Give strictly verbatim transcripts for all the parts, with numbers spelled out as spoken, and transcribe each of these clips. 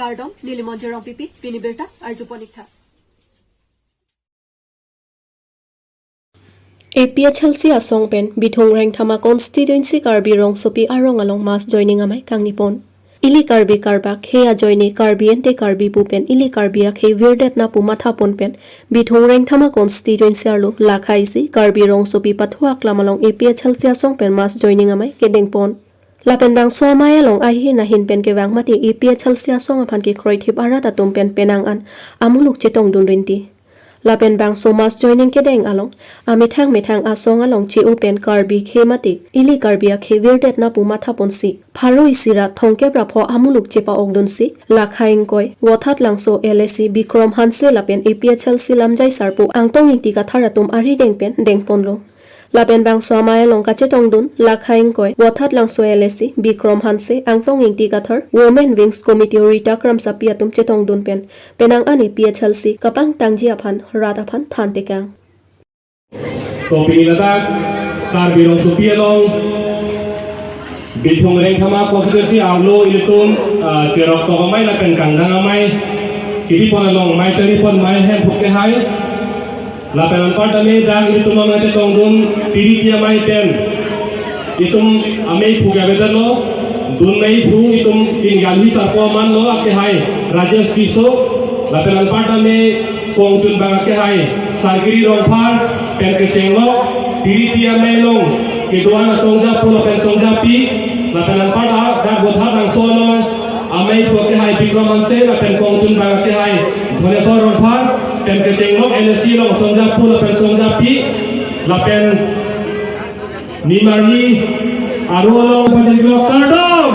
Kardom, neli Monjir Rongpipi, pini birta arjupon ik tha. A P H L C asong pen Bithung Rengthama constituency Karbi Rongsopi arong along mass joining amei kangnipon. Ili Karbi karbak khei ajoine Karbi ante Karbi pu pen ili Karbi akhei virdetna pu mathapon pen Bithung Rengthama constituency arlo lakha isi Karbi Rongsopi pathu aklam along A P H L C asong pen mass joining amei kedengpon. Lapen bangso amei along ahin ahin pen kevang mate A P H L C asong aphan kekroithip arat atum pen penang an amuluk chetongdun rinti. Lapen bangso mass joining kedeng along amethang methang asong along che-o pen Karbi khei mate ili Karbi akhei virdetna pu mathaponsi pharo isi ra thomkep ra pho amuluk chepa-okdunsi lakha ingkoi Vothatlangso L A C Bikrom Hanse lapen A P H L C lamjai sarpo Angtong Ingti Kathar atum arideng pen dengponlo. Lapen bangso amei along kachetongdun lakha ingkoi Vothatlangso L A C Bikrom Hanse, Angtong Ingti Kathar, Women Wings Committee Rita Kramsapi atum chetongdun pen penang an A P H L C kapangtangji aphan rat aphan thantekang. Kopini ladak Karbi Rongsopi along Bithung Rengthama constituency arlo ilitum, ah, cherok tok amei lapen kangdang amei kedipon along mei charipon mei hemphu kehai. Lapen anparta me dak itum nangchetongdun tiripi amei pen itum amei phu ke avedetlo, dun meiphu itum pini Karbi sarpo aman lo akehai Rajesh Tisso, lapen anparta me kongchunbang akehai Sargiri Rongphar pen kechenglo, tiripi amei along kedo-an asongjapo lapen songjapi, lapen anparta dak Vothatlangso along amei phu akehai Bikrom Hanse lapen kongchunbang akehai Dhoneswar Rongphar pen kechenglo, L A C along asongjapo lapen songjapi, lapen nimarli aro along pen kechenglo, kardom.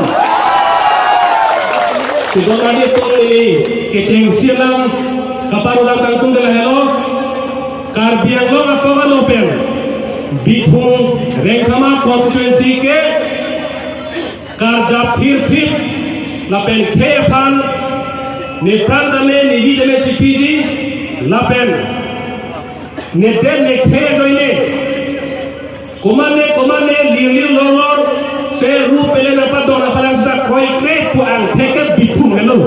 Sidon adi tong ini kechengsi alam kaparodam kangtung de lahelo. Karbi Anglong akong ano pen Bithung Rengthama constituency ke karjap phirphit lapen khei aphan nepran tame nevi tame chipiji lapen nedet nekhei ajoine komatne komatne lirlir lorlor se ru pele nangpadon aphan sita kroikre pu angthek ke Bithung helo.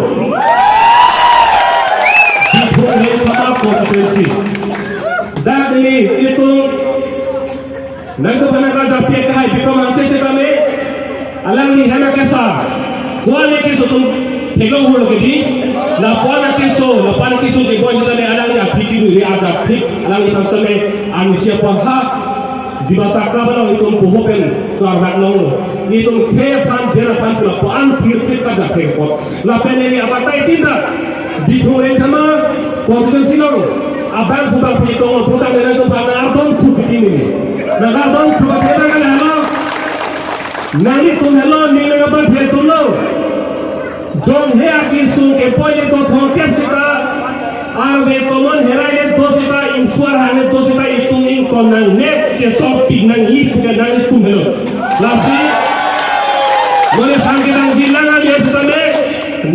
Bithung Rengthama constituency. Dak neli itum nangtum aphan karjap pi akehai Bikrom Hanse setame alangli hem akesa ko-an akeso atum theklong hurlo kedi, lapu-an akeso, lapu-an akeso keboi setame alangli aphi chiru he ajak thik alangli aphan setame anusia pon ha Dibasa Club along itum poho pen klardak longlo. Nelitum khei aphan, den aphan pu lapu-an phirphit karjap thek apot. Lapen neli abatai tin ta Bithung Rengthama constituency along abang pu bang pu itong lo pu ta neli atum aphan nangardom thu piti neli. Nangardom thu piti nang lahelo. Nanglitum helo, ning nangphan phi atum lo. Jong he akisung kepoi le to thongkep sita, arve tomon herai le do sita, insuar han le do sita, itum ingkon nangne chesong pik nangji pu ke nanglitum helo. Lasi, mone thang ke nangji lang ali sitame,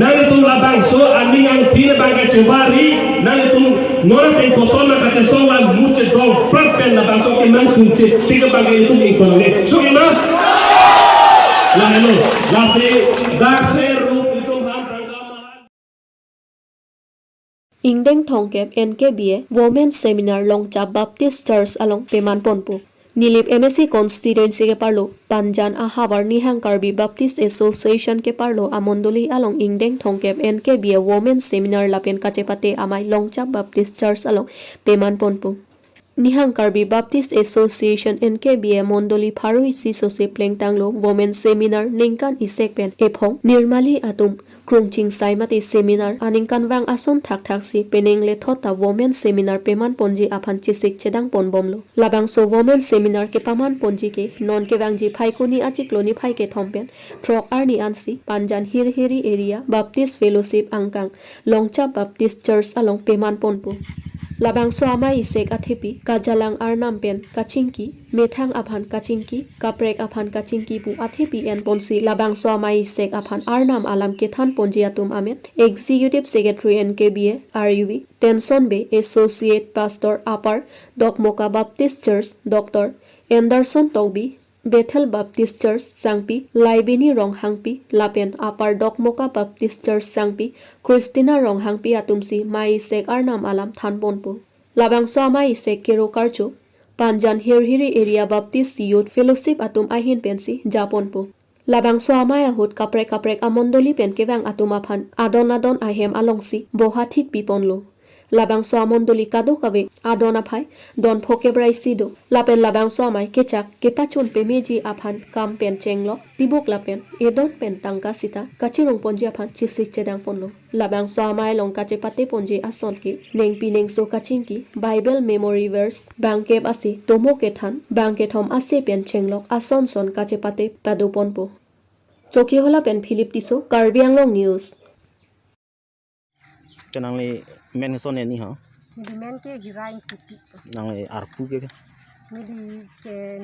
nanglitum labangso aning angphi labang ke chevari, nanglitum non ateng koson ma kachesong la muche dong prat pen labangso ke nangchunche tik abang ke itum ingkon nangne. Chungi ma? Lahelo, lasi, dak se rup itum ham tangka mahan. Ingdeng thongkep N K B A Women Seminar Longchap Baptist Church along peman ponpo. Nilip M A C constituency keparlo, Panjan ahavar Nihang Karbi Baptist Association keparlo amondoli along ingdeng thongkep N K B A Women Seminar lapen kachepate amei Longchap Baptist Church along peman ponpo. Nihang Karbi Baptist Association N K B A mondoli pharo isi sose plengtanglo Women Seminar ningkan isek pen ephong nirmali atum krungching sai mate seminar aningkanvang ason thakthaksi penang lethot ta Women Seminar peman ponji aphan chesik chedang ponbomlo. Labangso Women Seminar kepaman ponji ke non kevangji Phaikuni achiklo niphai kethom pen throk arni ansi Panjan Hirhiri Area Baptist Fellowship angkang Longchap Baptist Church along peman ponpo. Labangso amei isek athepi kajalang arnam pen kachingki, methang aphan kachingki, kaprek aphan kachingki pu athepi en ponsi labangso amei isek aphan arnam alam kethan ponji atum amen Executive Secretary N K B A R U V Tenson Bey, Associate Pastor Upper Dokmoka Baptist Church Doctor Anderson Tokbi, Bethel Baptist Church Sangpi, Laibini Ronghangpi, lapen Upper Dokmoka Baptist Church Sangpi, Christina Ronghangpi atumsi amei isek arnam alam thanponpo. Labangso amei isek kero karcho Panjan Hirhiri Area Baptist Youth Fellowship atum ahin pensi japonpo. Labangso amei ahut kaprek kaprek amondoli pen kevang atum aphan adon adon ahem alongsi boha thik piponlo. Labangso amondoli kadokave adon aphai don phokep ra isi do. Lapen labangso amei kechak kepachun pemeji aphan kam pen chenglok, tibuk lapen edon pen tangka sita kachirungponji aphan chesik chedangponlo. Labangso amei along kachepateponji ason ke nengpi nengso kachingki, Bible memory verse bangkep ase, tomo kethan bangkethom ase pen chenglok ason son kachepate padoponpo. Chokihola pen Philip Tisso, Karbi Anglong News. Ke nangli men ke son ni ha? Neli men ke Hira Ingtipi. Nangli arpu ke? Neli ke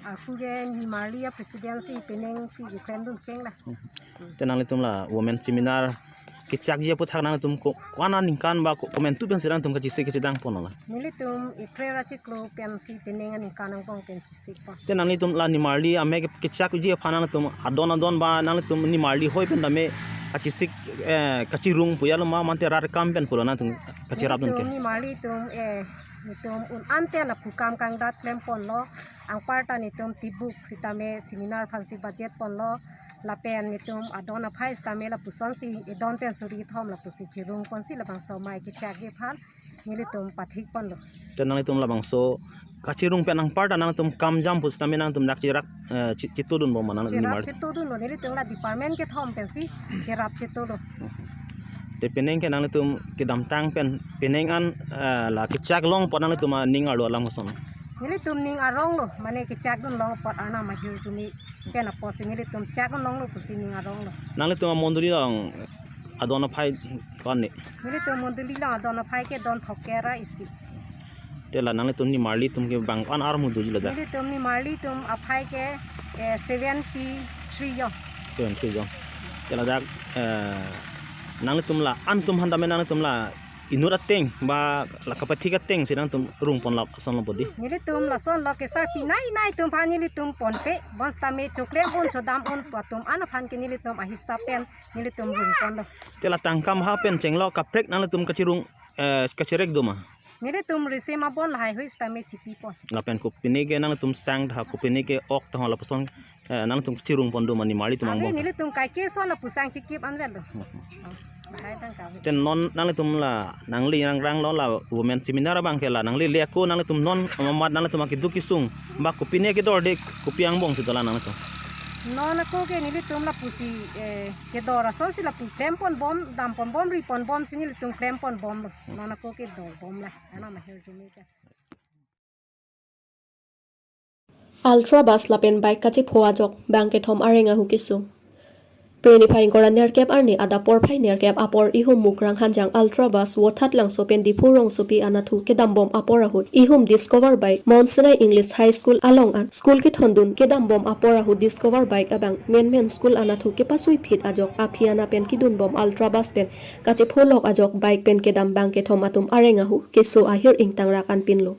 arpu ke nimarli a-president si penang si keklem dun cheng la. Te nanglitum la women seminar kechakji aphuthak nanglitum ko-, ko-an aningkan ba ko-, komantu pensi nangtum kachesik kachedangponlo la? Nelitum April achiklo pensi penang aningkan angbong pen chesikpo. Te nanglitum la nimarli amei ke-, kechakji aphan nanglitum adon adon ba nanglitum nimarli hoi pen tame kachesik, eh, kachirung pu ya lo ma mate rat kam pen pulo nangtum kachirap dun ke? Nelitum nimarli atum, eh, nelitum un-an pen lapu kam kangdat klemponlo, anparta nelitum tibuk sitame seminar aphansi budget ponlo, lapen nelitum adon aphai sitame lapusonsi edon pen suri kethom lapusi chirungponsi labangso amei kechakji aphan nelitum pathikponlo. Te nanglitum labangso kachirung pen anparta nangtum kam jam pusitame nangtum dak cherap, eh, chi-, chitudunbom ma nang cherap nimarli? Chitudunlo, nelitum la department kethom pensi cherap chitulo. Te penang ke nanglitum kedamtang pen penang an, eh, la kechak long apot nanglitum aning arlo alam koson? Nelitum ning aronglo, mane kechak dun long apot arnam ahirjume pen apotsi nelitum chak dun longlo pusi ning aronglo. Nanglitum amondoli along adon aphai ko-an ni? Nelitum mondoli along adon aphai ke don phokep ra isi. Te la nanglitum nimarli atum ke bang ko-an armu doji ladak? Nelitum nimarli atum aphai ke, eh, seventy-three jon. Seventy-three jon. Te ladak, eh, nanglitum la-an atum aphan tame nanglitum la inut ateng ba la kapathik atengsi nangtum rungpon la ason lo bodi? Nelitum lasonlo kesarpi nai nai atum aphan nelitum ponpe, bonsitame choklem un chodam un pu atum an aphan ke nelitum ahisap pen nelitum rungponlo. Te la tangka maha pen chenglok kaprek nanglitum kachirung, eh, kacherek do ma? Nelitum risim abon lahai hui sitame chipipon. Lapen kopine ke nanglitum sang tha, kopine ke ok tha lapuson, eh, nangtum chirungpon do ma nimarli atum angbong? Ave, nelitum kaike son lapu sang chikip anvetlo. Hmm. Oh, lahai tangka ave. Te non nanglitum la nangli nangranglo la women seminar abang ke la nangli le ako nanglitum non mamat nanglitum akeduk kesung ba kopine kedorde kopi angbongsi dolang nanglitum? Non ako ke nelitum lapusi, eh, kedor asonsi lapu klemponbom, damponbom, riponbomsi nelitum klemponbomlo. Non ako kedorbom la, arnam ahirjume ke. Ultra bus lapen bike kachepho ajok bangkethom areng ahu keso. Pre niphai ingkoi ra nerkep arni adap porphai nerkep apor ihum Mukrang Hanjang Ultra bus Vothatlangso pen Diphu rongsopi anatthu kedambom apor ahut ihum Discover bike Mount Sinai English High School along an school kethondun kedambom apor ahut Discover bike abang menmen school anatthu kepasuiphit ajok aphi ana pen kedunbom Ultra bus pen kachepholok ajok bike pen kedam bangkethom atum areng ahu keso ahir ingtangrak anpinlo.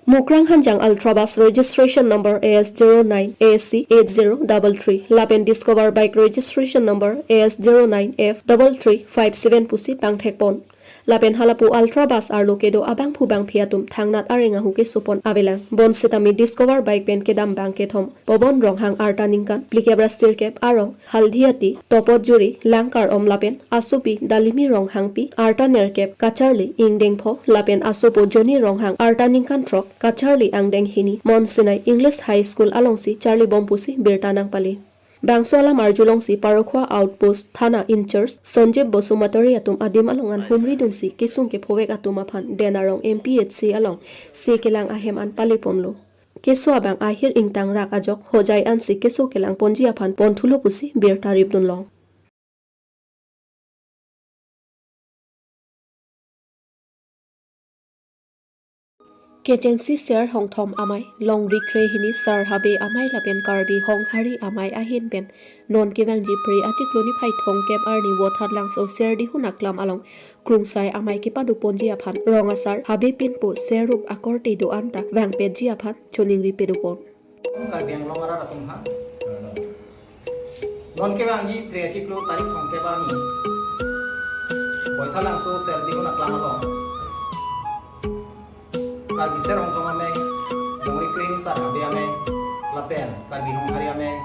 Mukrang Hanjang Ultra bus registration number A S zero nine A C eight zero double three lapen Discover bike registration number A S zero nine F double three five seven pusi pangthekpon. Lapen halapu Ultra bus arlo kedo abangphu bangphi atum thangnat areng ahu kesopon avelang. Bonsitame Discover bike pen kedam bangkethom Pobon Ronghang arta ningkan phlikep ra sirkep, arong Haldiati, Topotjuri, Langkarom lapen asopi Dalimi Ronghangpi, arta nerkep, kacharli ingdeng pho lapen asopo Joni Ronghang arta ningkan throk, kacharli angdeng hini, Mount Sinai English High School alongsi charlibom pusi birta nangpale. Bangso alam arjulongsi Parokhua Outpost Thana in-charge Sanjib Basumatary atum adim along an humridunsi kesung kephovek atum aphan Den Arong M P H C along se kelang ahem an paleponlo. Keso abang ahir ingtangrak ajok hojai ansi keso kelangponji aphan ponthulo pusi birta ripdunlong. Kechengsi Ser Hongthom amei, Longri Kre hini Sar Habe amei lapen Karbi Honghari amei ahin pen non kevangji Pre achiklo niphai thomkep arni Vothatlangso Ser Dihun aklam along Krungsai amei kepadoponji aphan rong asar Habe Pinpo Ser rup akorte do-an ta vangpetji aphan choningri pedopon. Karbi Anglong arat atum ha. Non kevangji Phre achiklo tarik thomkep arni Boithalangso Serdigun aklam along Karbi Ser Hongthom Amei, Longri Kre Nisar Habe Amei, lapen Karbi Honghari Amei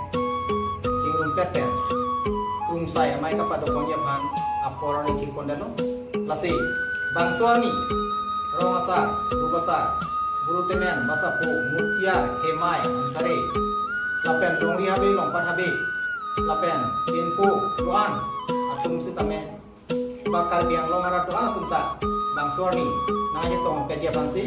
chingrumpet pen Krungsai Amei kapadoponji aphan apor arni thikpondetlo. Lasi bangso arni rong asar, rup asar, Buru Temen, Basapo, Mutiar, Hemai, Angsare, lapen Longri Habe, Longpat Habe, lapen Pinpo, do-an atum sitame, ba Karbi Anglong arat do-an atum ta bangso arni nangchetongpetji aphansi